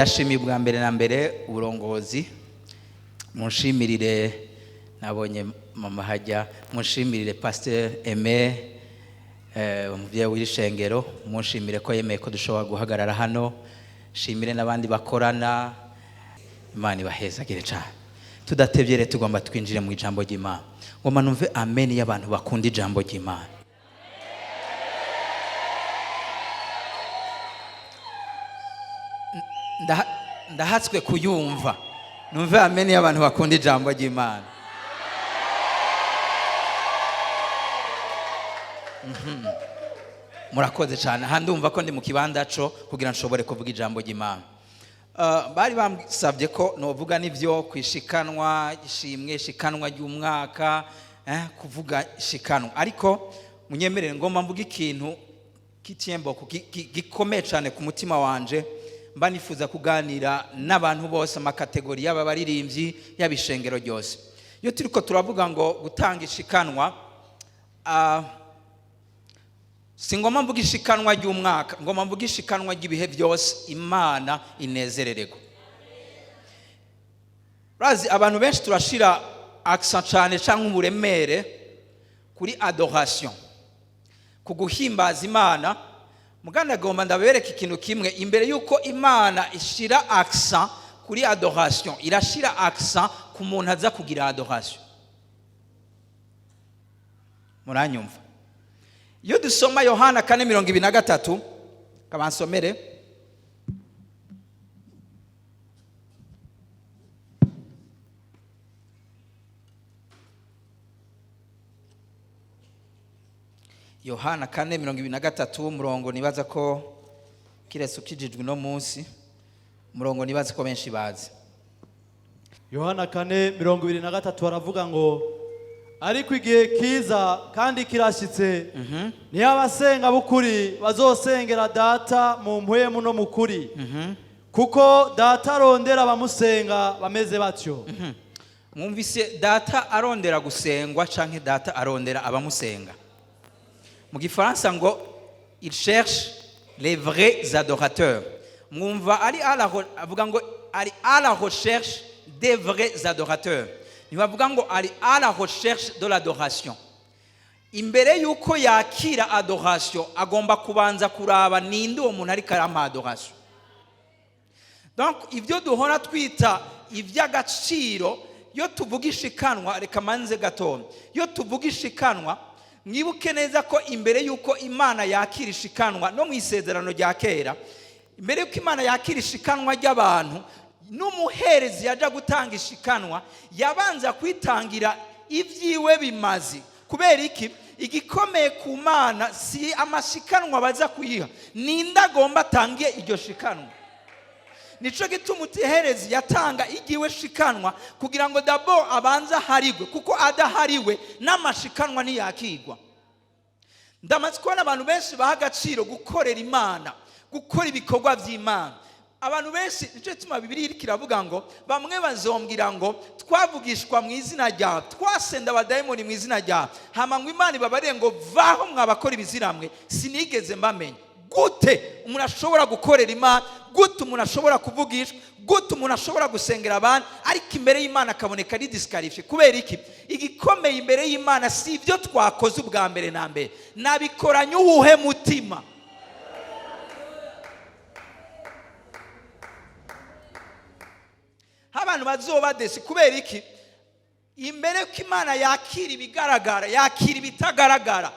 Ndashimiye ubwa mbere na mbere uburongozi. Munshimirire, nabonye mama hajya, munshimirire Pasteur Aimé, umubyeyi w'iri shengero, munshimire ko yemeye ko dushobora guhagarara hano. Shimire n'abandi bakorana. Imana ibahezagire cyane. Tudatebye rero, tugomba twinjire mu ijambo ry'Imana. Ngomba numve amen y'abantu bakunda ijambo ry'Imana. Ndahatswe kuyumva. Numve amen y'abantu bakunda ijambo ry'Imana. Murakoze cyane. Aha ndumva ko ndi mu kibanza co kugira nshobore kuvuga ijambo ry'Imana. Bari bamusabye ko novuga n'ivyo kwishikanwa, ishimwe, ishikanwa ry'umwaka, kuvuga ishikanwa, ariko munyemerere ngomba mvuga ikintu k'ityemboko gikomeye cyane ku mutima wanje. Mba nifuza kuganira n'abantu bose, ama catégories, yaba abaririmbyi, yaba ishengero ryose. Iyo turiko turavuga ngo gutanga ishikanwa, si ngomba mvuga ishikanwa ry'umwaka, ngomba mvuga ishikanwa ry'ibihe byose Imana inezerererwa. Urazi, abantu benshi turashira accent cyane cyangwa uburemere kuri adoration, ku guhimbaza Imana. Muganda, agomba ndabereka ikintu kimwe: imbere y'uko Imana ishira accent kuri adoration, irashira accent ku muntu aza kugira adoration. Muranyumva? Iyo dusoma Yohana 4:23, kabansomere. Yohana 4:23, umurongo nibaza ko kiretse ukijijwe uno munsi, umurongo nibaza ko benshi bazi. Yohana 4:23 baravuga ngo: "Ariko igihe kiza kandi kirashyitse, niyo abasenga b'ukuri bazosengera Data mu mpwemu no mu kuri, kuko Data arondera abamusenga bameze batyo." Mwumvise? Data arondera gusengwa canke Data arondera abamusenga. Mu gifaransa ngo: "Il cherche les vrais adorateurs." Mwumva ari à la avuga ngo ari à la recherche des vrais adorateurs, ntibavuga ngo ari à la recherche de l'adoration. Imbere y'uko yakira adoration, agomba kubanza kuraba ninde uwo muntu ariko arampa adoration. Donc ibyo duhora twita iby'agaciro, iyo tuvuga ishikanwa, reka manze gato, iyo tuvuga ishikanwa, mwibuke neza ko imbere y'uko Imana yakira ishikanwa, no mu isezerano rya kera, imbere y'uko Imana yakira ishikanwa ry'abantu, n'umuherezi yajya gutanga ishikanwa yabanza kwitangira ibyiwe bimazi. Kubera iki? Igikomeye ku Mana si amashikanwa baza kuyiha, ninde agomba atange iryo shikanwa. Nico gituma umuherezi yatanga igiwe shikanwa kugira ngo d'abord abanze aharigwe, kuko adahariwe n'amashikanwa ntiyakigwa. Ndamaze kubona abantu benshi baha agaciro gukorera Imana, gukora ibikorwa by'Imana. Abantu benshi, nicyo gituma Bibiliya iriko iravuga ngo bamwe bazombwira ngo: "Twavugishwa mu izina ryawe, twasenda abadayimoni mu izina ryawe." Hama ngo Imana ibabarire ngo: "Vaho mwabakora ibiziramwe, sinigeze mbamenya." Gute umuntu ashobora gukorera Imana? Gute umuntu ashobora kuvugishwa? Gute umuntu ashobora gusengera abandi, ariko imbere y'Imana akaboneka ari disqualifié? Kubera iki? Igikomeye imbere y'Imana si ibyo twakoze ubwa mbere na mbere, nabikoranye uwuhe mutima. Abantu bazoba déçus. Kubera iki? Imbere ko Imana yakira ibigaragara, yakira ibitagaragara.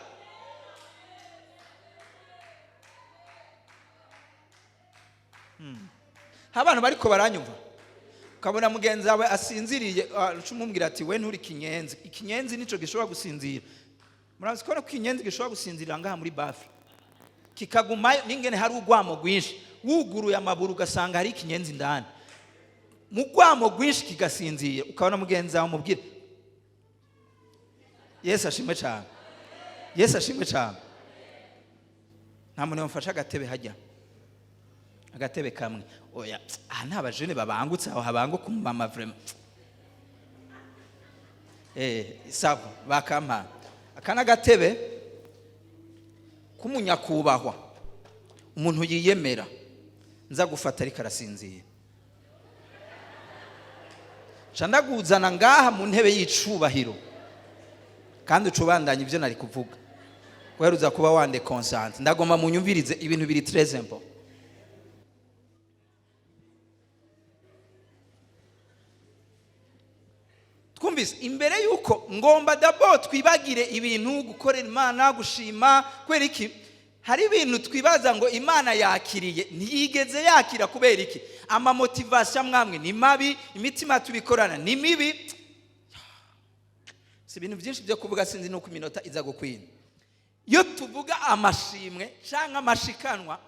Abantu bariko baranyumva? Ukabona mugenzi wawe asinziriye, uca umubwira ati: "We nturi ikinyenzi." Ikinyenzi nico gishobora gusinzira. Murazi ko ikinyenzi gishobora gusinzirira ngaha muri baffle, kikagumayo n'ingene hari urwamo rwinshi. Wuguruye amaburu, ugasanga hari ikinyenzi indani mu rwamo rwinshi, kigasinzira. Ukabona mugenzi wawe, umubwire. Yesu ashimwe cyane, Yesu ashimwe cyane. Nta muntu yamufashe agatebe hajya, agatebe kamwe? Oya, aha nta bajene babangutse, aho habanguka umumama vraiment. Ça va, bakampa aka n'agatebe k'umunyakubahwa, umuntu yiyemera nza gufata ariko arasinziye. Nca ndaguzana ngaha mu ntebe y'icubahiro, kandi uca ubandanya ibyo nari kuvuga kubera uza kuba wande concentré. Ndagomba munyumvirize ibintu biri très important. Twumvise imbere yuko ngomba d'abord twibagire ibintu, gukorera Imana, gushima. Kubera iki? Hari ibintu twibaza ngo Imana yakiriye, ntiyigeze yakira. Kubera iki? Ama motivations mwamwe ni mabi, imitima tubikorana ni mibi. Si ibintu byinshi byo kuvuga, sinzi nuko iminota iza gukwina. Iyo tuvuga amashimwe cyangwa amashikanwa,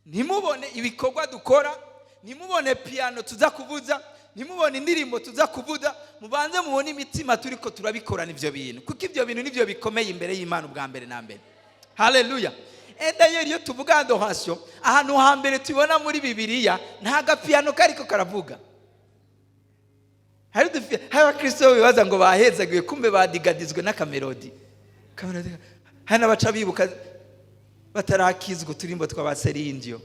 ntimubone ibikorwa dukora, ntimubone piyano tuza kuvuza, ntimubone indirimbo tuza kuvuza, mubanze mubone imitima turi ko turabikorana ibyo bintu, kuko ibyo bintu nibyo bikomeye imbere y'Imana ubwa mbere na mbere. Haleluya! D'ailleurs, iyo tuvuga adoration, ahantu hambere tubona muri Bibiliya nta gapiyano kariko karavuga. Hari abakristo bibaza ngo bahezagiwe, kumbe badigadizwe n'aka mélodie. Ka mélodie. Hari n'abaca bibuka batarakizwa uturimbo tw'abaserindiyo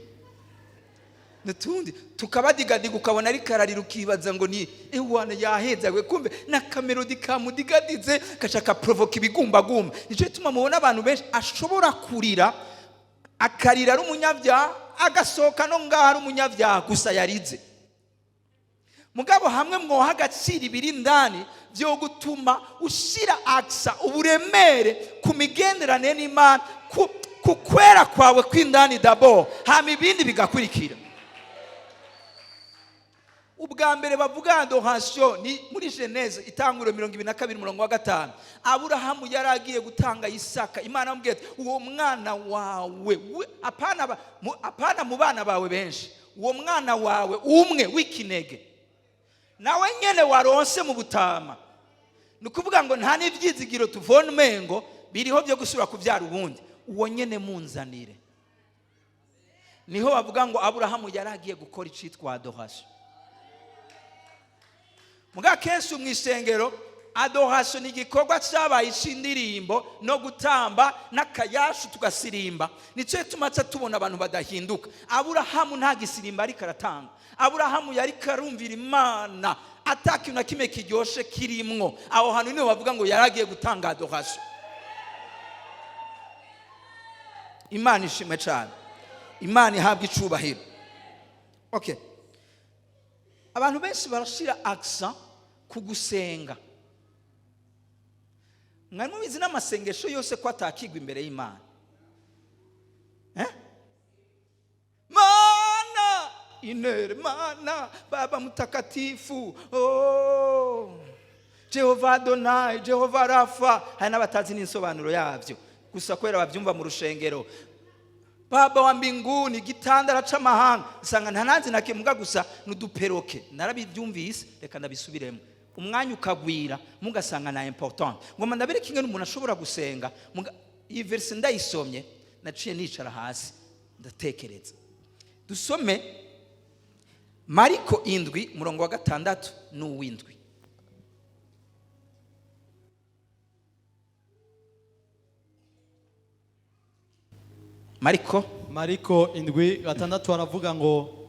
n'utundi tukabadigadiga, ukabona ari kararira, ukibaza ngo ni ewana yahezagiwe, kumbe n'aka mélodie kamudigadize gaca kaprovoka ibigumbagumba. Nicyo gituma mubona abantu benshi ashobora kurira, akarira ari umunyabyaha, agasohoka no ngaho ari umunyabyaha, gusa yarize. Mugabo hamwe mwoha agaciro ibiri indani byo gutuma ushyira akisa uburemere ku migenderanire n'Imana, ku kwera kwawe kw'indani d'abord, hama ibindi bigakurikira. Ubwa mbere bavuga adoration ni muri Genèse, itanguriro 22, umurongo wa 5. Aburahamu yari agiye gutanga Isaka. Imana amubwiye ati: "Uwo mwana wawe, apana mu bana bawe benshi, uwo mwana wawe umwe w'ikinege, nawe nyene waronse mu butama." Ni ukuvuga ngo nta n'ibyizigiro tuvona umengo biriho byo gusubira kubyara ubundi, uwo nyene munzanire. Niho bavuga ngo Aburahamu yari agiye gukora icitwa adoration. Muga kenshi mu isengero adoration ni igikorwa cyabaye icy'indirimbo no gutamba n'akayashu tugasirimba. Nicyo gituma ca tubona abantu badahinduka. Aburahamu nta gisirimba ariko aratanga. Aburahamu yari karumvira Imana ata kintu na kimwe kiryoshe kirimwo. Aho hantu niho bavuga ngo yari agiye gutanga adoration. Imana ishimwe cyane, Imana ihabwa icubahiro. Okay, abantu benshi barashira accent ku gusenga. Mwari mubizi n'amasengesho yose ko atakigwa imbere y'Imana? Eh? Mana inere, mana Baba Mutakatifu, oh. Jehova Adonai, Jehova Rafa. Hari n'abatazi n'insobanuro yabyo, gusa kubera babyumva mu rushengero. Baba wa mbinguni, gitandara c'amahanga, usanga nta nanzi na kimwe, gusa n'uduperoke. Narabibyumvise, reka ndabisubiremo. Umwanya ukagwira, mugasanga na important. Ngoma ndabereka ingene umuntu ashobora gusenga. Iyi verse ndayisomye, naciye nicara hasi ndatekereza. Dusome Mariko 7, umurongo wa 6 n'uw'indwi. Mariko. Mariko 7, 6 aravuga ngo: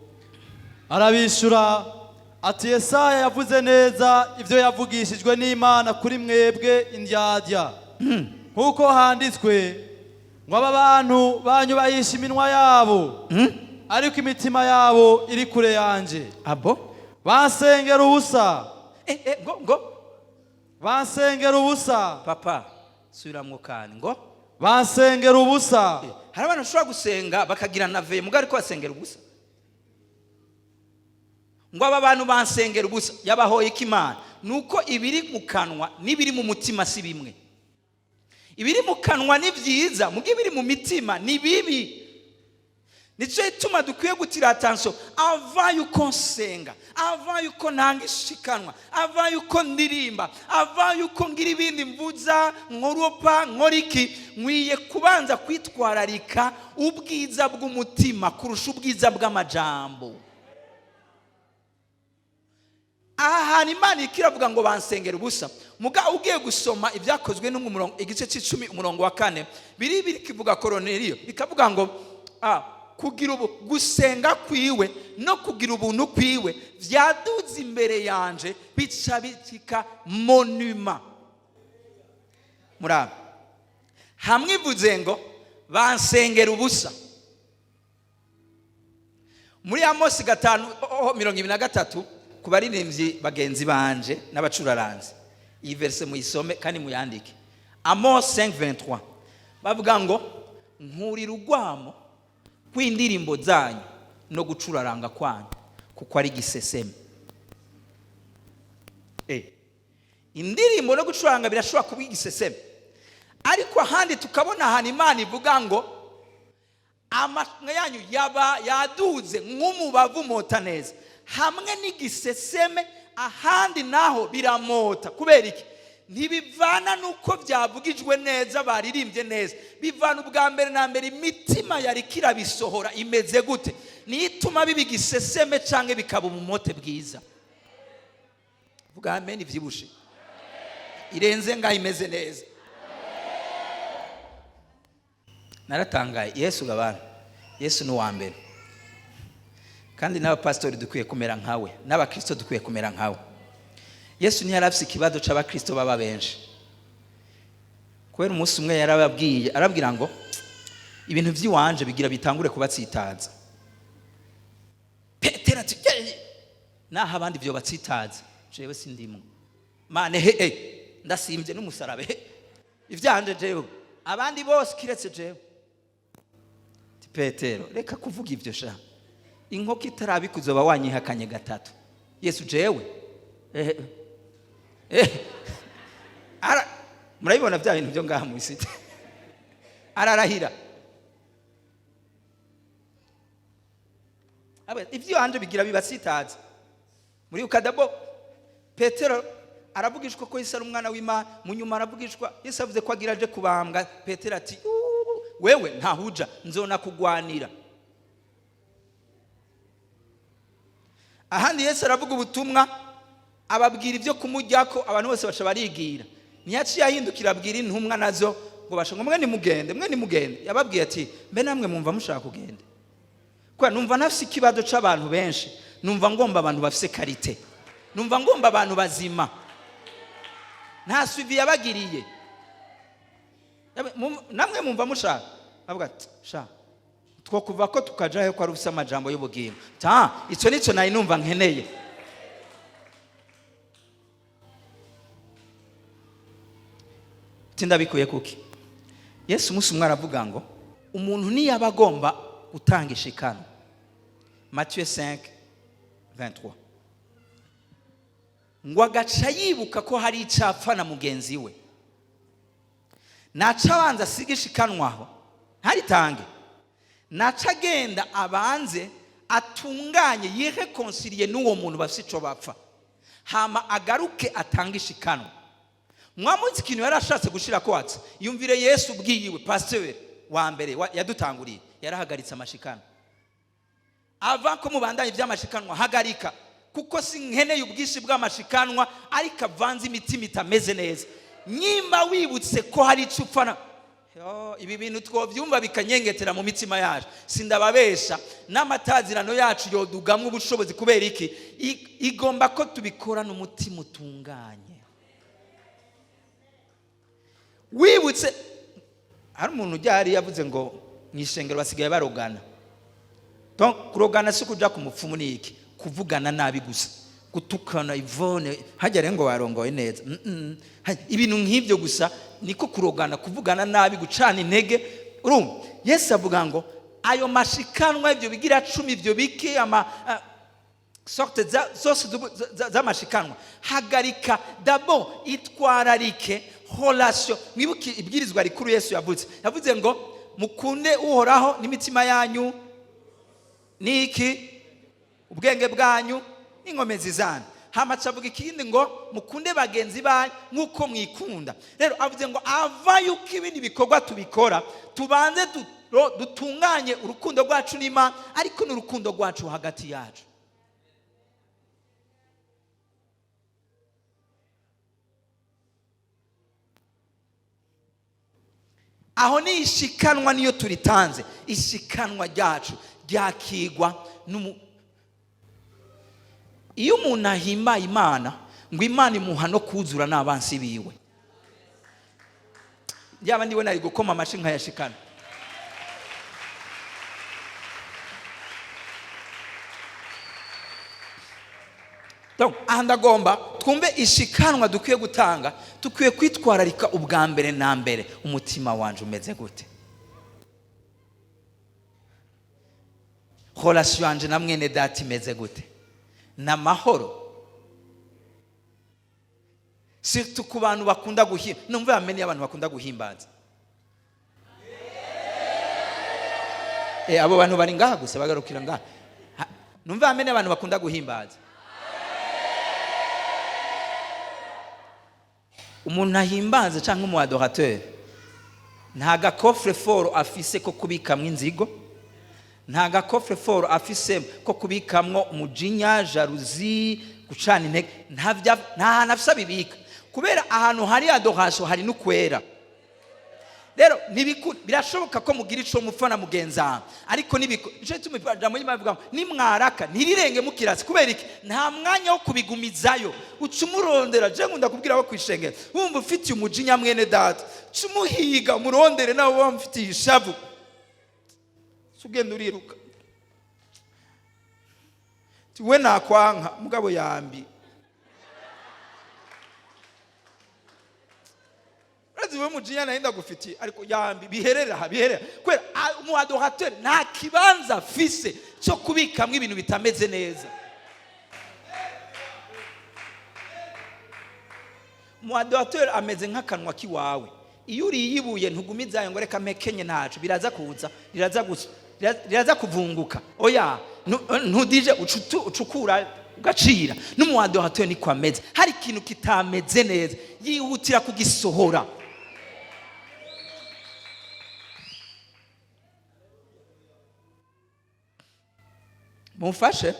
"Arabishyura ati: Yesaya yavuze neza ibyo yavugishijwe n'Imana kuri mwebwe indyadya, nk'uko handitswe ngo: 'Aba bantu banyubahisha iminwa yabo, ariko imitima yabo iri kure yanjye.' Abo Bansengera ubusa." Eh, ngo "Bansengera ubusa." Papa, subiramwo kandi ngo. "Bansengera ubusa." Hari abantu bashobora gusenga bakagira na veye, mugabo ariko basengera ubusa. Ngo: "Aba bantu bansengera ubusa." Yabahoye ko Imana ni uko ibiri mu kanwa n'ibiri mu mutima si bimwe. Ibiri mu kanwa ni byiza, mugo ibiri mu mitima ni bibi. Nicyo gituma dukwiye gutira attention avant yuko nsenga, avant yuko ntanga ishikanwa, avant yuko ndirimba, avant yuko ngira ibindi mvuza, nkoropa, nkora iki. Nkwiye kubanza kwitwararika ubwiza bw'umutima kurusha ubwiza bw'amajambo. Aha hantu Imana ikiravuga ngo bansengera ubusa. Muga ugiye gusoma Ibyakozwe n'umurongo, igice cy'icumi, umurongo wa 4, biri kivuga Koroneliyo, bikavuga ngo Kugira ubu gusenga kwiwe no kugira ubuntu kwiwe vyaduze imbere yanje, bica bicika monument. Muraba hamwe ivuze ngo bansengera ubusa muri Amosi 5:23. Ku baririmbyi bagenzi banje n'abacuraranzi, iyi verset muyisome kandi muyandike. Amos 5:23 bavuga ngo: "Nkurira urwamo rw'indirimbo zanyu no gucuraranga kwanyu, kuko ari giseseme." Indirimbo no gucuranga birashobora kuba igiseseme, ariko ahandi tukabona ahantu Imana ivuga ngo amashimwe yanyu yaba yaduze nk'umubavu umota neza. Hamwe n'igiseseme, ahandi naho biramota. Kubera iki? Ntibivana nuko byavugijwe neza, baririmbye neza. Bivana ubwa mbere na mbere imitima yari kirabisohora imeze gute, niyo ituma biba igiseseme cyangwa bikaba umumote bwiza. Vuga amen ibyibushe irenze ngaho imeze neza. Naratangaye. Yesu gabana, Yesu ni uwa mbere, kandi n'abapasitori dukwiye kumera nkawe, n'abakristo dukwiye kumera nkawe. Yesu ntiyari afite ikibazo cy'abakristo baba benshi, kubera umunsi umwe yarababwiye, arabwira ngo ibintu by'iwanje bigira bitangure kubatsitaza. Petero ati: "Naho abandi byo batsitaza, jewe sindimwo mane, he ndasimbye n'umusaraba, he ivyanje jewe, abandi bose kiretse jewe." Ati: "Petero, reka kuvuga ibyo sha, inkoko itarabikuzoba wanyihakanye gatatu." Yesu: "Jewe?" Ara murabibona bya bintu byo ngaha mu isi, ararahira. Ibyo hanje bigira bibatsitaza muri ukadabo. Petero aravugishwa ko Yesu ari umwana w'Imana, mu nyuma aravugishwa Yesu avuze ko agira aje kubambwa. Petero ati: "Wewe ntahuja, nzona kugwanira." Ahandi Yesu aravuga ubutumwa, ababwira ibyo kumujyako, abantu bose baca barigira. Ntiyaciye ahindukira abwira intumwa nazo ngo basha ngo mwe nimugende, mwe nimugende. Yababwiye ati: "Mbe namwe mwumva mushaka kugenda? Kubera numva ntafise ikibazo c'abantu benshi, numva ngomba abantu bafise qualité, numva ngomba abantu bazima." Nta suivi yabagiriye. "Namwe mwumva mushaka?" Avuga ati: "Sha, two kuva ko tukajayo ko ari ufise amajambo y'ubugingo." Ta ico nico nari numva nkeneye. Ndabikuye kuki? Yesu umunsi umwe aravuga ngo umuntu niyaba agomba gutanga ishikano, Matthieu 5:23, ngo agaca yibuka ko hari icapfa na mugenzi we, naca abanza asiga ishikanwa aho, ntaritange, naca agenda abanze atunganye, yiréconcilie n'uwo muntu bafite ico bapfa, hama agaruke atange ishikanwa. Mwamuzi ikintu yari ashatse gushira ko atse yumvire Yesu ubwiyiwe, pasteur wa mbere yadutanguriye, yarahagaritse amashikanwa. Ava ko mubandanye iby'amashikanwa, hagarika, kuko si nkeneye ubwinshi bw'amashikanwa ariko avanze imitima itameze neza. Nyimba wibutse ko hari icyo upfana. Yo, ibi bintu twobyumva bikanyengetera mu mitima yacu. Sindababesha, n'amatazirano yacu yodugamwo ubushobozi. Kubera iki? Igomba ko tubikorana umutima utunganye. Wibutse hari umuntu ujya hariya yavuze ngo mu ishengero basigaye barogana. Donc kurogana si kuja ku mupfumu, ni iki? Kuvugana nabi gusa, gutukana. Ivone hajya rero ngo warongoye neza. Ibintu nk'ibyo gusa niko kurogana, kuvugana nabi, gucana intege. Urumva Yesu avuga ngo ayo mashikanwa, ibyo bigira 10, ibyo biki, ama sorte zose z'amashikanwa, hagarika. D'abord itwararike relation. Mwibuke ibwirizwa rikuru Yesu yavuze. Yavuze ngo mukunde Uhoraho n'imitima yanyu, niki, ubwenge bwanyu n'inkomezi zanyu. Hamaca avuga ikindi ngo mukunde bagenzi banyu nk'uko mwikunda. Rero avuze ngo ava yuko ibindi bikorwa tubikora, tubanze dutunganye urukundo rwacu n'Imana, ariko n'urukundo rwacu hagati yacu. Aho ni ishikanwa, niyo turitanze. Ishikanwa ryacu ryakigwa n'umu. Iyo umuntu ahimbaye Imana, ngo Imana imuha no kuzura n'abansi biwe. Yaba ndiwe, nari gukoma amashi nkayashikana. Donc, aha ndagomba twumve ishikanwa dukwiye gutanga. Dukwiye kwitwararika ubwa mbere na mbere: umutima wanje umeze gute? Relation yanje na mwene data imeze gute? Ni amahoro? Surtout ku bantu bakunda guhimba. Numva bamenye abantu bakunda guhimbaza. Abo bantu bari ngaha gusa, bagarukira ngaha. Numva bamenye abantu bakunda guhimbaza. Umuntu ahimbaza cyangwa umu adorateur nta ga coffre-fort afise ko kubikamwo inzigo, nta ga coffre-fort afise ko kubikamwo umujinya, jalousie, gucana intege. Nta hantu afise abibika, kubera ahantu hari adoration hari n'ukwera. Rero birashoboka ko mugira ico mupfa na mugenzi wawe, ariko nico gituma ijambo ry'Imana rivuga ngo nimwaraka ntirirenge mukirasi. Kubera iki? Nta mwanya wo kubigumizayo, uca umurondera. Je nkunda kubwira abo kwishengera: wumva ufitiye umujinya mwene data, uca umuhiga, umurondere. Nawe waba umufitiye ishavu, ugenda uriruka. We nakwanka mugabo yambi. Urazi we mujinya nayo ndagufitiye, ariko yambi, biherera aha, biherera. Kubera umu adorateur nta kibanza afise cyo kubikamwo ibintu bitameze neza. Umu adorateur ameze nk'akanwa k'iwawe. Iyo uriye ibuye, ntugumizayo ngo reka mpekenye, ntaco biraza kuza, riraza gusa, riraza kuvunguka. Oya, ntudije, ucukura ugacira. N'umu adorateur niko ameze. Hari ikintu kitameze neza, yihutira kugisohora. Mumfashe,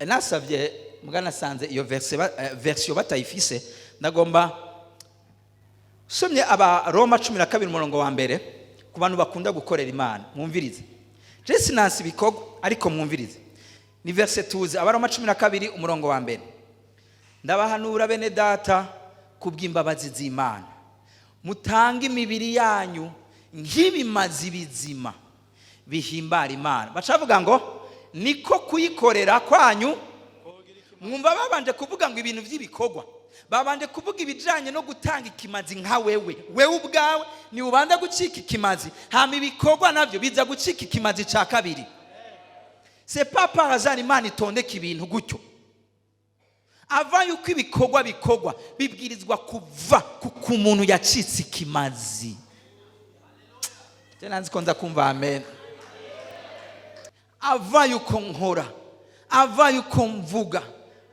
nasabye mbwa nasanze iyo version batayifise. Ndagomba somye Abaroma 12 umurongo wa mbere, ku bantu bakunda gukorera Imana. Mwumvirize, je sinansi ibikorwa, ariko mwumvirize, ni verset tuzi. Abaroma 12 umurongo wa mbere: "Ndabahanura, bene data, kubw'imbabazi z'Imana, mutange imibiri yanyu nk'ibimazi bizima bihimbara Imana." Baca bavuga ngo niko kuyikorera kwanyu. Mwumva babanje kuvuga ngo ibintu by'ibikorwa, babanje kuvuga ibijyanye no gutanga ikimazi nka wewe. Wewe ubwawe ni ubanza gucika ikimazi, hama ibikorwa nabyo biza gucika ikimazi cya kabiri. C'est pas par hasard Imana itondeka ibintu gutyo. Ava yuko ibikorwa bikorwa, bibwirizwa kuva ku muntu yacitse ikimazi. Nanzi ko nza kumva amen. Ava yuko nkora, ava yuko mvuga,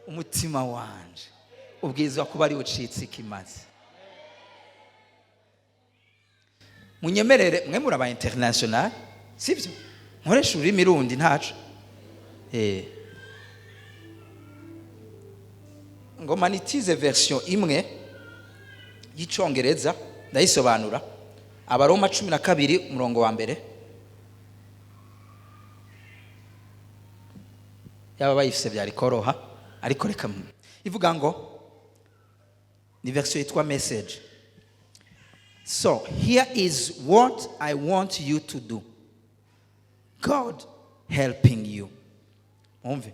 umutima wanje ubwirizwa kuba ari ucitse ikimazi. Munyemerere, mwe muri aba international, sibyo? Nkoresha ururimi rundi, ntaco. Ngoma nitize version imwe y'icongereza, ndayisobanura. Abaroma 12 umurongo wa mbere, yaba bayifise byari koroha, ariko reka ivuga ngo ni version yitwa Message: "So here is what I want you to do, God helping you." Mwumve: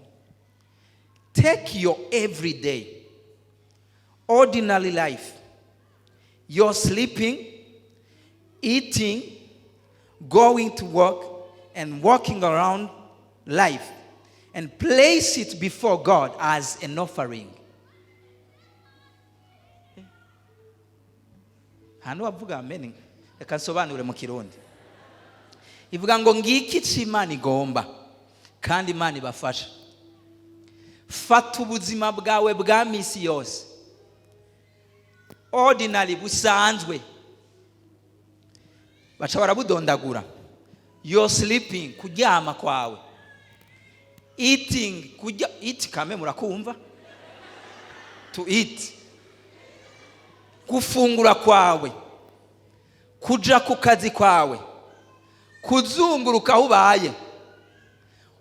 "Take your everyday ordinary life, your sleeping, eating, going to work and walking around life, and place it before God as an offering." Hano wavuga amen. Reka nsobanure mu Kirundi. Ivuga ngo ngiki ico Imana igomba, kandi Imana ibafasha: fata ubuzima bwawe bwa misi yose, ordinary, busanzwe. Baca barabudondagura: your sleeping, kuryama kwawe, eating, kurya, eat kame murakumva, to eat, gufungura kwawe, Kuja ku kazi kwawe, kuzunguruka aho ubaye,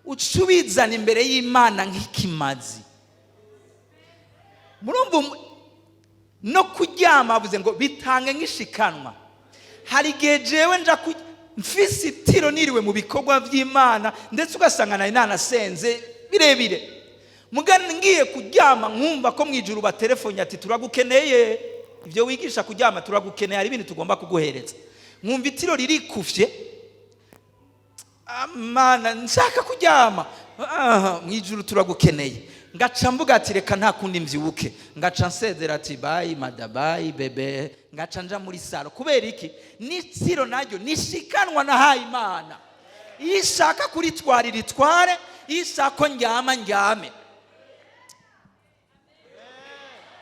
uca ubizana imbere y'Imana nk'ikimazi. Murumva, no kuryama bavuze ngo bitange nk'ishikanwa. Hari igihe jewe nja mfise itiro, niriwe mu bikorwa by'Imana, ndetse ugasanga nari nanasenze birebire, mugani ngiye kuryama nkumva ko mu ijuru batelefone ati: "Turagukeneye, ibyo wigisha kuryama, turagukeneye, hari ibintu tugomba kuguhereza." Nkumva itiro ririkufye. Mana, nshaka kuryama. Mu ijuru turagukeneye. Ngaca mvuga ati: "Reka nta kundi, mbyuke." Ngaca nsezera ati: "Bye mada, bye bébé." Ngaca nja muri salon. Kubera iki? N'itiro naryo nishikanwa nahaye Imana. Iyo ishaka kuritwara iritware, iyo ishaka ko ndyama ndyame.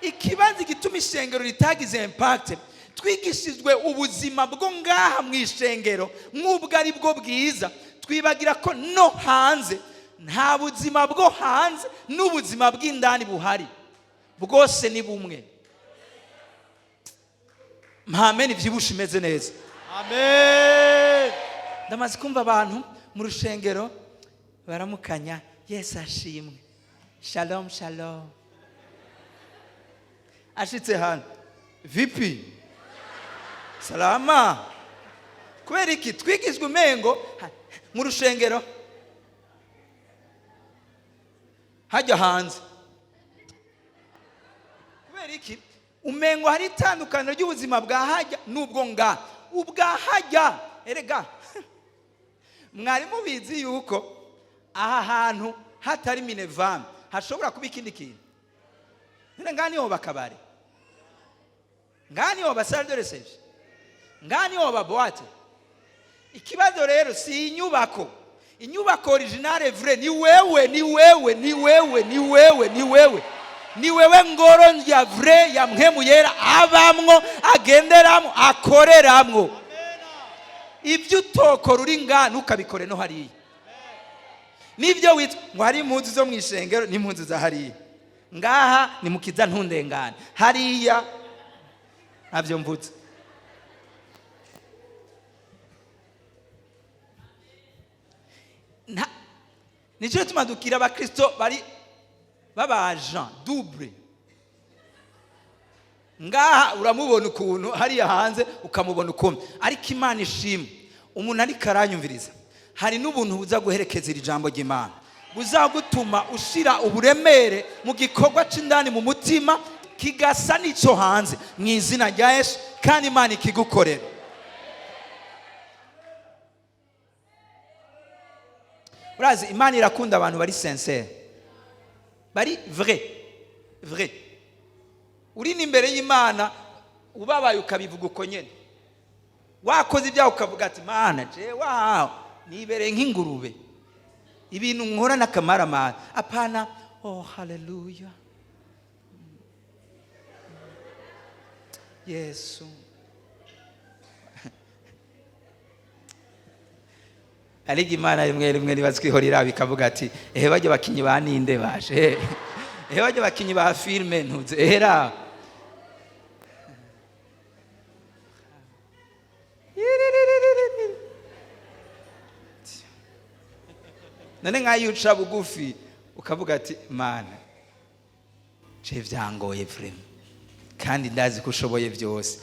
Ikibazo gituma ishengero ritagize impact, twigishijwe ubuzima bwo ngaha mu ishengero nk'ubwo ari bwo bwiza, twibagira ko no hanze nta buzima bwo hanze n'ubuzima bw'indani buhari, bwose ni bumwe. Mpamene ibyibushe imeze neza. Amen. Ndamaze kumva abantu mu rushengero baramukanya: "Yesu ashimwe, shalom shalom." Ashitse hano: "Vipi, salama?" Kubera iki? Twigizwe umengo mu rushengero hajya hanze. Kubera iki? Umengo hari itandukaniro ry'ubuzima bwa hajya n'ubwo ngaha, ubwa hajya. Erega mwari mubizi yuko aha hantu hatari minevam hashobora kuba ikindi kintu? None ngaha niho bakabare, ngaha niho ba salle de réception, ngaha niho ba boîte. Ikibazo rero si inyubako. Inyubako originale vrai ni wewe, ni wewe, ni wewe, ni wewe, ni wewe, ni wewe ngoro ya vrai ya Mpwemu Yera abamwo, agenderamwo, akoreramwo. Ibyo utokora uri ngaha ntukabikore no hariya. Nibyo witwa ngo hari impunzi zo mu ishengero n'impunzi za hariya. Ngaha ni mukiza ntundengane, hariya ntabyo mvutse. Nicyo gituma dukira abakristo bari babaja double. Ngaha uramubona ukuntu, hariya hanze ukamubona ukuntu. Ariko Imana ishimwe, umuntu ariko aranyumviriza, hari n'ubuntu buza guherekeza iri jambo ry'Imana, buzagutuma ushira uburemere mu gikorwa c'indani mu mutima kigasa n'icyo hanze, mu izina rya Yesu, kandi Imana ikigukorera. Urazi, Imana irakunda abantu bari sincère, bari vrai vrai. Uri n'imbere y'Imana ubabaye, ukabivuga uko nyene. Wakoze ibyaha, ukavuga ati: "Mana, jewe wawe nibereye nk'ingurube, ibintu nkora n'akamaramara." Apana: "Oh haleluya, Yesu." Ariko Imana rimwe rimwe niba twihorera ikavuga ati: "Ehe, bajya bakinyi ba ninde baje? Ehe, bajya bakinyi ba filime ntuze ehera." None nk'ayo uca bugufi ukavuga ati: "Mana, je byangoye vraiment, kandi ndazi ko ushoboye byose.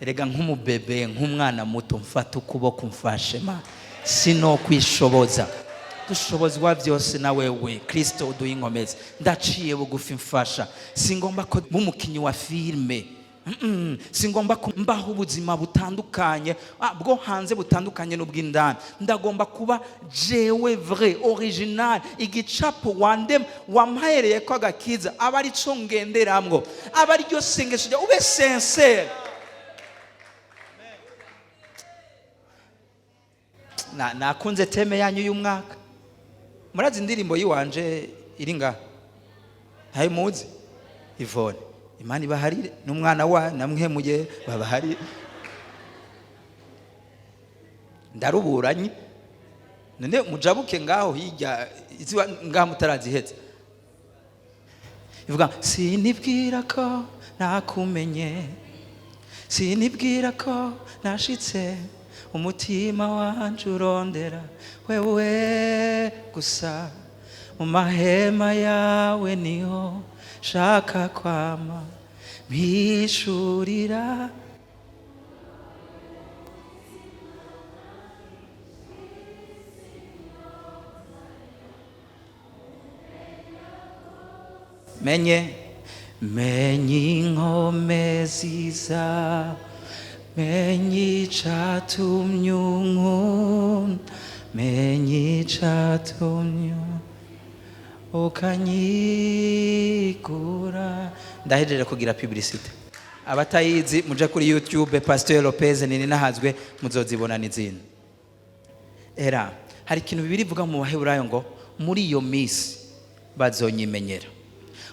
Erega nk'umubebe, nk'umwana muto, mfata ukuboko mfashe ma, sinokwishoboza, dushobozwa byose na wewe Kristo uduha inkomezi. Ndaciye bugufi, mfasha. Singomba ko nk'umukinnyi wa filime. Singomba ko mbaho ubuzima butandukanye, bwo hanze butandukanye n'ubw'indani. Ndagomba kuba jewe vrai original. Igicapo wandem wampahereye ko agakiza aba ari cyo ngenderamwo, aba ari ryo sengesho ryawe." Ube sincère. Nakunze thème yanyu y'umwaka. Murazi indirimbo yiwanje iri ngaha, ntayo muzi? Ivone, Imana ibaharire n'umwana wa namwemuye babaharire. Ndaruburanye. None mujabuke ngaho hirya iziwa ngaho mutaraziheza. Ivuga: "Sinibwira ko nakumenye." Sinibwira ko nashitse, umutima wanje urondera wewe gusa. Mu mahema yawe niho shaka kwama, mpishurira. Menye, menye inkomezi zawe, menye icatumye unkunda, menye icatumye ukanyigura. Ndahejeje kugira publicité. Abatayizi muje kuri YouTube, Pasteur Lopez nini nahazwe, muzozibona n'izindi. Era hari ikintu Bibiri ivuga mu Baheburayo ngo muri iyo minsi bazonyimenyera,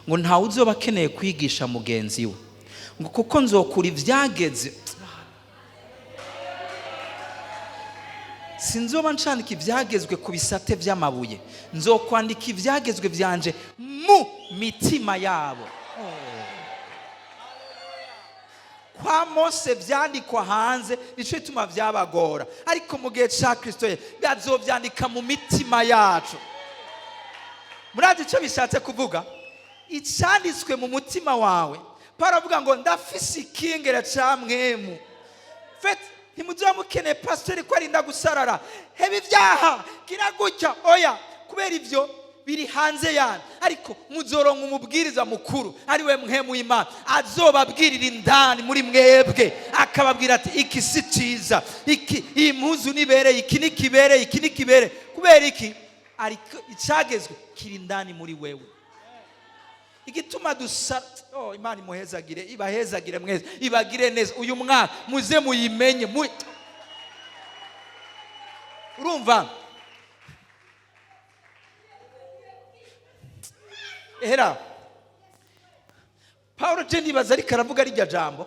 ngo ntawe uzoba akeneye kwigisha mugenzi we, ngo kuko nzokura ibyageze, sinzoba ncandika ibyagezwe ku bisate by'amabuye, nzokwandika ibyagezwe byanje mu mitima yabo. Kwa Mose byandikwa hanze, nicyo gituma byabagora, ariko mu gihe cya Kirisito ye bazobyandika mu mitima yacu. Murazi icyo bishatse kuvuga? Icyanditswe mu mutima wawe. Paul avuga ngo ndafise ikingera ca mwemu fete. Ntimuzoba mukeneye pasiteri ko arinda gusarara, heba ibyaha, gira gutya, oya, kubera ibyo biri hanze yanyu. Ariko muzoronka umubwiriza mukuru, ari we mwemu w'Imana, azobabwirira indani muri mwebwe, akababwira ati iki si cyiza, iki, iyi mpuzu nibereye, iki nikibereye, iki nikibereye. Kubera iki? Ariko icyagezwe kiri indani muri wewe. Igituma dusa, oh, Imana imuhezagire, ibahezagire mwese, ibagire neza uyu mwaka, muze muyimenye. Urumva era Paul je ndibaza ariko aravuga rijya jambo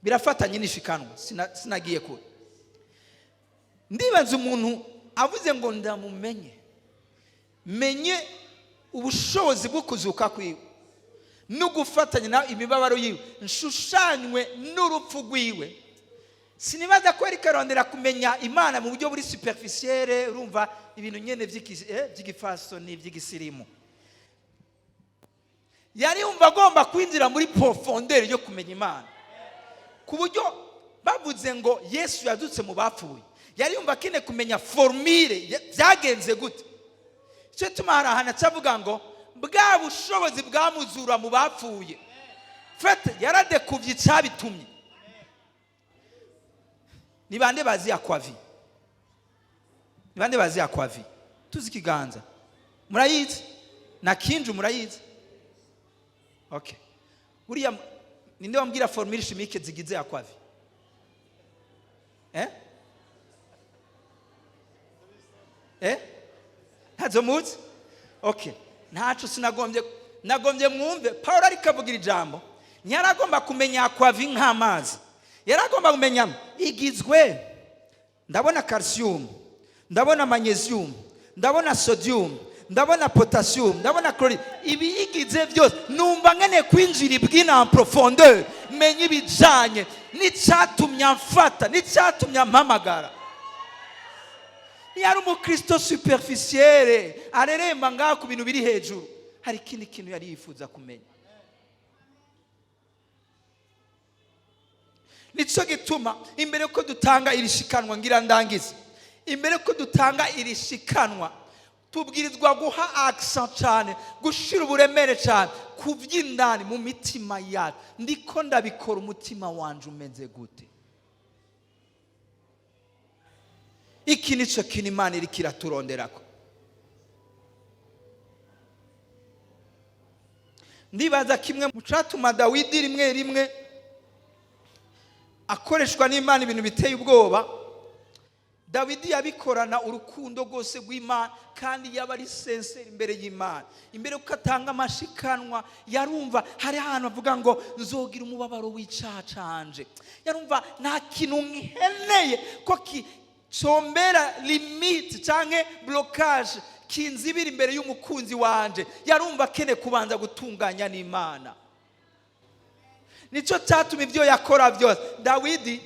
birafatanye n'ishikanwa. Sinagiye kure. Ndibaza umuntu avuze ngo ndamumenye, menye ubushobozi bwo kuzuka kwiwe no gufatanya nawe imibabaro yiwe, nshushanywe n'urupfu rwiwe. Sinibaza ko ariko arondera kumenya Imana mu buryo buri superficielle. Urumva ibintu nyene by'igifasoni, by'igisirimu. Yari yumva agomba kwinjira muri profondeur yo kumenya Imana, ku buryo bavuze ngo Yesu yazutse mu bapfuye, yari yumva akeneye kumenya formule byagenze gute. Icyo gituma hari ahantu acavuga ngo bwa bushobozi bwamuzura mu bapfuye. Fete yaradekuvye icyabitumye. Ni bande bazi aquavit? Ni bande bazi aquavit? Tuzi ikiganza. Murayizi na kinju? Murayizi? Okay. Buriya ninde wambwira formule chimique zigize aquavit? Eh, eh, ntazo muzi? Okay, ntaco. Sinagombye, nagombye mwumve Paul ariko avugira ijambo. Ntiyaragomba kumenya aquavit nk'amazi, yaragomba kumenya igizwe, ndabona calcium, ndabona magnesium, ndabona sodium, ndabona potassium, ndabona chloride, ibiyigize byose. Numva nkeneye kwinjira ibwina en profondeur, menye ibijanye n'icyatumye amfata, n'icyatumye ampamagara. Yari umukristo superficiel areremba ngaho ku bintu biri hejuru. Hari ikindi kintu yari yifuza kumenya. Nicyo gituma imbere ko dutanga iri shikanwa, ngira ndangize, imbere ko dutanga iri shikanwa tubwirizwa guha accent cyane, gushira uburemere cyane ku by'indani mu mitima yacu. Ndiko ndabikora umutima wanje umeze gute? Iki nicyo kintu Imana iriko iraturonderako. Ndibaza kimwe mu catuma Dawidi rimwe rimwe akoreshwa n'Imana ibintu biteye ubwoba. Dawidi yabikorana urukundo rwose rw'Imana, kandi yaba ari sincère imbere y'Imana. Imbere uko atanga amashikanwa, yarumva hari ahantu avuga ngo nzogira umubabaro w'icaha canje. Yarumva nta kintu nkeneye ko combera limite canke blocage kinzibira imbere y'umukunzi wanje. Yarumva akeneye kubanza gutunganya n'Imana. Nicyo cyatuma ibyo yakora byose. Dawidi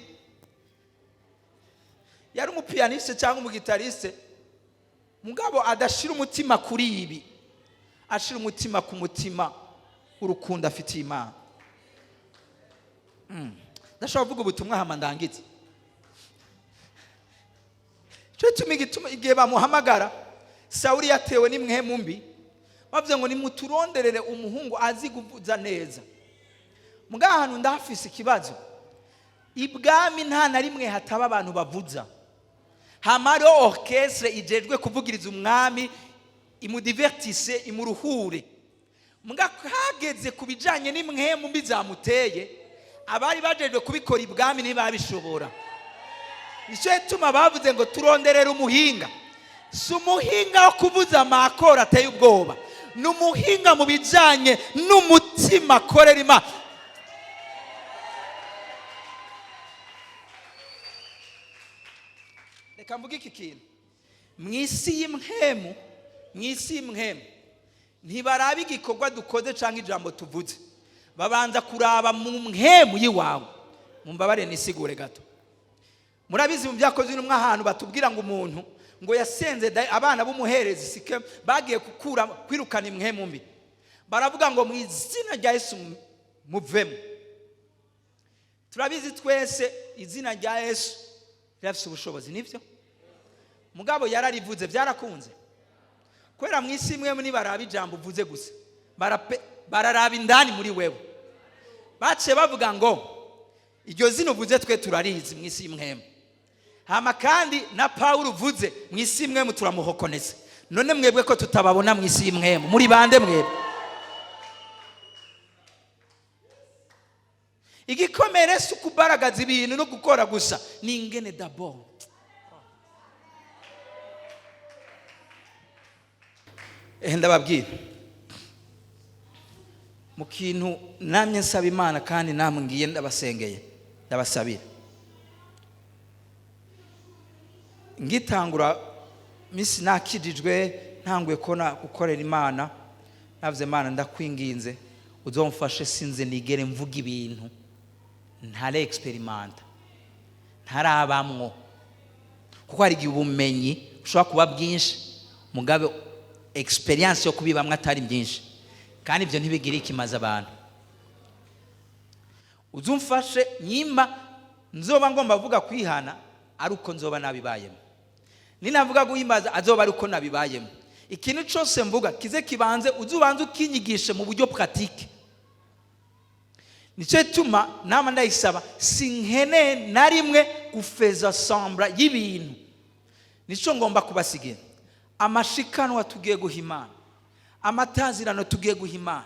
yari umupianiste cyangwa umuguitariste, mugabo adashira umutima kuri ibi, ashira umutima ku mutima w'urukundo afitiye Imana. Ndashobora kuvuga ubutumwa hama ndangize. Cyo gituma igituma igihe bamuhamagara, Sawuli yatewe n'impwemu mbi, bavuze ngo nimuturonderere umuhungu azi kuvuza neza. Mugabo ahantu ndahafise ikibazo, ibwami nta na rimwe hataba abantu bavuza. Hama hariho orchestre ijejwe kuvugiriza umwami, imudivertise, imuruhure. Muga hageze ku bijanye n'impwemu mbi zamuteye, abari bajejwe kubikora ibwami ntibabishobora. Nicyo gituma bavuze ngo turonderere umuhinga. Si umuhinga wo kuvuza amakoro ateye ubwoba, ni umuhinga mu bijanye n'umutima akorera Imana. Reka mvuge iki kintu: mu isi y'impwemu, mu isi y'impwemu ntibaraba igikorwa dukoze cyangwa ijambo tuvuze, babanza kuraba mu mpwemu y'iwawe. Mumbabare nisigure gato. Murabizi mu Byakozwe n'Intumwa, ahantu batubwira ngo umuntu ngo yasenze, abana b'umuherezi sike bagiye gukura kwirukana impwemu mbi, baravuga ngo mu izina rya Yesu muvemo. Turabizi twese, izina rya Yesu rirafise ubushobozi, nibyo. Mugabo yararivuze byarakunze, kubera mu isi imwe nibaraba ijambo uvuze gusa, bararaba indani muri wewe. Baciye bavuga ngo iryo zina uvuze twe turarizi mu isi y'imwemu, hama kandi na Pawulo uvuze mu isi y'imwemu turamuhokoneza. None mwebwe ko tutababona mu isi y'imwemu, muri bande mwebwe? Igikomere si ukubaragaza ibintu no gukora gusa, ni ingene d'abord. Ndababwira mu kintu namye nsaba Imana, kandi namwe ngiye ndabasengeye, ndabasabira. Ngitangura misi nakijijwe, ntanguye kubona gukorera Imana, navuze: "Imana, ndakwinginze uzomfashe sinze nigere mvuga ibintu ntare expérimenta, ntarabamwo." Kuko hari igihe ubumenyi bushobora kuba bwinshi, mugabe expérience yo kubibamwo atari byinshi, kandi ibyo ntibigira ikimaze abantu. Uzumfashe nyimba nzoba ngomba kuvuga kwihana ari uko nzoba nabibayemo, ninavuga guhimbaza azoba ari uko nabibayemo. Ikintu cyose mvuga kize kibanze uzubanze ukinyigishe mu buryo pratique. Nicyo gituma nama ndayisaba, sinkeneye na rimwe gufeza semblant y'ibintu. Nicyo ngomba kubasigira: amashikanwa tugiye guha Imana, amatazirano tugiye guha Imana,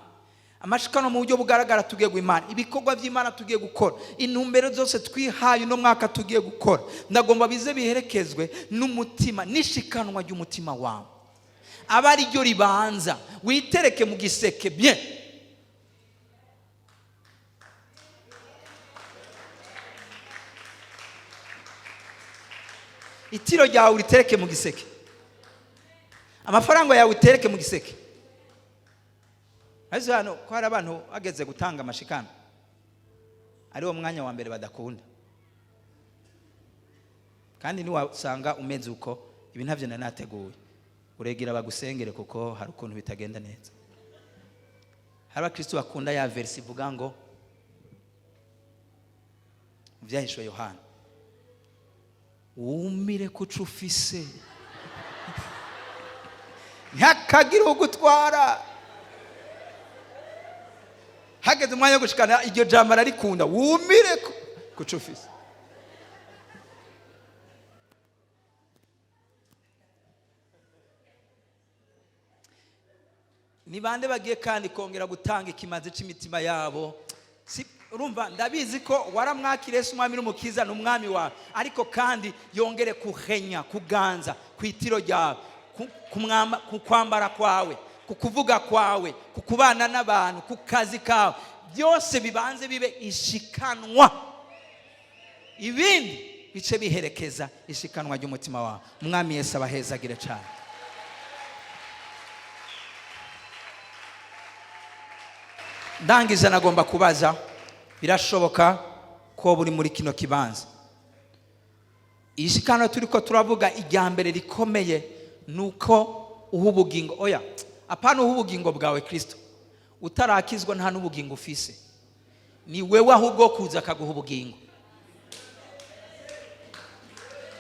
amashikanwa mu buryo bugaragara tugiye guha Imana, ibikorwa by'Imana tugiye gukora, intumbero zose twihaye uno mwaka tugiye gukora, ndagomba bize biherekezwe n'umutima n'ishikanwa ry'umutima wawe, aba ari ryo ribanza. Witereke mu giseke bien. Itiro ryawe uritereke mu giseke, amafaranga yawe utereke mu giseke. Ariko hano ko hari abantu bageze gutanga amashikano, ari wo mwanya wa mbere badakunda, kandi niwasanga umeze uko, ibi ntabyo nari nateguye, uregera bagusengere, kuko hari ukuntu bitagenda neza. Hari abakristo bakunda ya verset ivuga ngo mu Byahishuwe Yohana: "Wumire kuco ufise, ntihakagire ugutwara." Hageze umwanya wo gushikana, iryo jambo ararikunda: "Wumire kuco ufise." Ni bande bagiye kandi kongera gutanga ikimazi cy'imitima yabo? Si urumva, ndabizi ko waramwakiriye Yesu umwami n'umukiza, ni umwami wawe, ariko kandi yongere kuhenya, kuganza ku itiro ryawe, ku kwambara kwawe, ku kuvuga kwawe, ku kubana n'abantu, ku kazi kawe, byose bibanze bibe ishikanwa, ibindi bice biherekeza ishikanwa ry'umutima wawe. Umwami Yesu abahezagire cyane. Ndangiza, nagomba kubaza Birashoboka ko buri muri kino kibanza, ishikano turi ko turavuga, irya mbere rikomeye ni uko uha ubugingo, oya, apana, uha ubugingo bwawe Kirisito. Utarakizwa nta n'ubugingo ufise. Ni wewe ahubwo kuza akaguha ubugingo.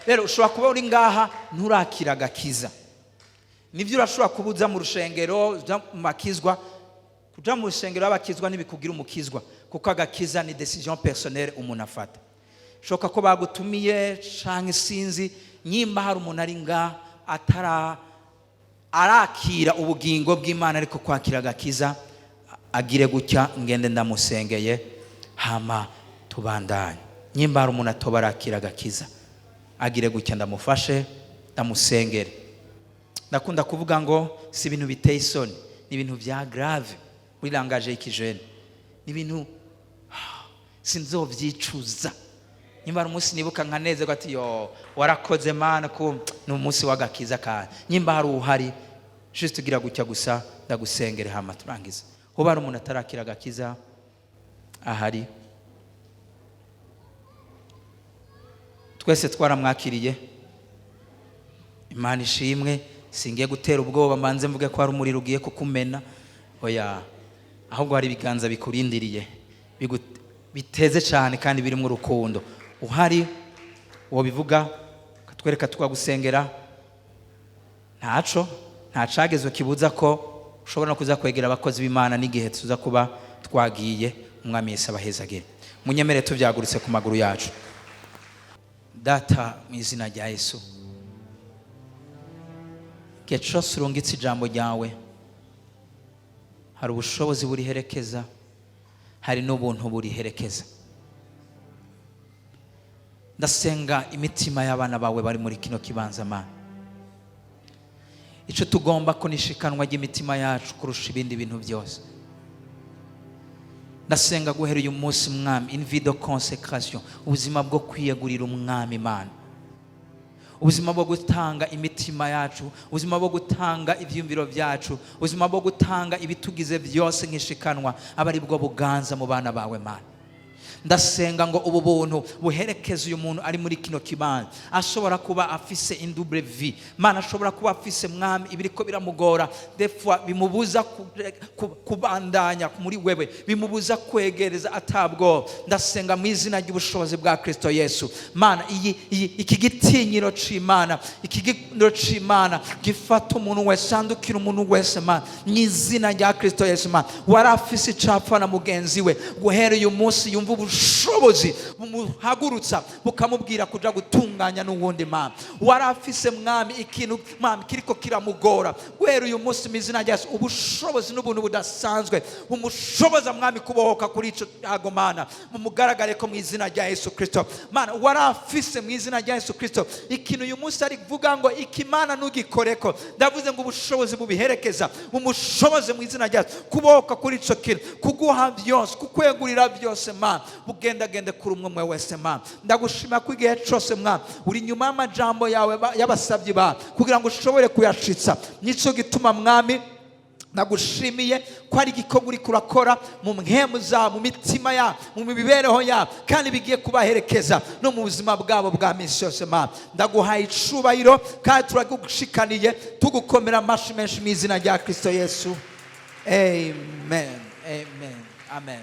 Rero ushobora kuba uri ngaha nturakira agakiza. Nibyo, urashobora kuba uza mu rushengero, uja mu bakizwa. Kuja mu rushengero y'abakizwa ntibikugira umukizwa, kuko agakiza ni décision personnelle umuntu afata. Shoka ko bagutumiye canke sinzi. Nyimba hari umuntu ari ngaha atara arakira ubugingo bw'Imana, ariko kwakira agakiza, agire gutya ngende ndamusengeye, hama tubandanye. Nyimba hari umuntu atoba arakira agakiza, agire gutya ndamufashe, ndamusengere. Ndakunda kuvuga ngo si ibintu biteye isoni, ni ibintu bya grave muri langage y'ikijene, ni ibintu sinzovyicuza. Nyuma hari umunsi nibuka nkanezerwa ati: "Yo, warakoze Mana, ko ni umunsi w'agakiza." Kandi nyimba hari uhari, juste ugira gutya gusa ndagusengere, hama turangiza. Hoba hari umuntu atarakira agakiza ahari? Twese twaramwakiriye, Imana ishimwe. Singiye gutera ubwoba, mbanze mvuge ko hari umuriro ugiye kukumena, oya. Ahubwo hari ibiganza bikurindiriye, biteze cyane kandi birimo urukundo. Uhari bivuga ukatwereka, tukagusengera. Ntaco, nta cagezwe kibuza ko ushobora no kuza kwegera abakozi b'Imana n'igihe tuza kuba twagiye. Umwami Yesu abahezagire. Munyemere tubyagurutse ku maguru yacu. Data, mu izina rya Yesu, igihe cyose urungitse ijambo ryawe, hari ubushobozi buriherekeza, hari n'ubuntu buriherekeza. Ndasenga imitima y'abana bawe bari muri kino kibanza. Mana, icyo tugomba ko nishikanwa ry'imitima yacu kurusha ibindi bintu byose. Ndasenga guhera uyu munsi, Mwami, une vie de consécration, ubuzima bwo kwiyegurira Umwami Imana, ubuzima bwo gutanga imitima yacu, ubuzima bwo gutanga ibyiyumviro byacu, ubuzima bwo gutanga ibitugize byose nk'ishikanwa, aba ari bwo buganza mu bana bawe. Mana, ndasenga ngo ubu buntu buherekeze uyu muntu ari muri kino kibanza, ashobora kuba afise une double vie. Mana, ashobora kuba afise, Mwami, ibiriko biramugora des fois bimubuza kubandanya muri wewe, bimubuza kwegereza atabwoba. Ndasenga mu izina ry'ubushobozi bwa Kristo Yesu, Mana, iyi iki gitinyiro c'Imana, iki gitinyiro c'Imana gifata umuntu wese, andukira umuntu wese. Mana, mu izina rya Kristo Yesu, Mana, wari afise icapfa na mugenzi we, guhera uyu munsi yumva ubushobozi bumuhagurutsa, bukamubwira kuja gutunganya n'uwundi. Mana, wari afise, Mwami, ikintu, Mwami, kiriko kiramugora, guhera uyu munsi mu izina rya Yesu, ubushobozi n'ubuntu budasanzwe bumushoboza, Mwami, kubohoka kuri ico cyago, Mana, mumugaragare ko mu izina rya Yesu Kristo. Mana, wari afise mu izina rya Yesu Kristo ikintu uyu munsi ari kuvuga ngo iki, Mana, ntugikoreko, ndavuze ngo ubushobozi bubiherekeza bumushoboze mu izina rya Yesu kubohoka kuri ico kintu, kuguha byose, kukwegurira byose. Mana, bugendagende kuri umwe umwe wese. Mana, ndagushima ko igihe cyose, Mwana, uri nyuma y'amajambo yawe y'abasabyi bawe kugira ngo ushobore kuyashitsa. Nicyo gituma, Mwami, nagushimiye ko ari igikorwa uri kurakora mu mpemu zabo, mu mitima yabo, mu mibereho yabo, kandi bigiye kubaherekeza no mu buzima bwabo bwa minsi yose. Mana, ndaguhaye icubahiro kandi turagushikaniye, tugukomera amashi menshi mu izina rya Kristo Yesu. Amen, amen, amen.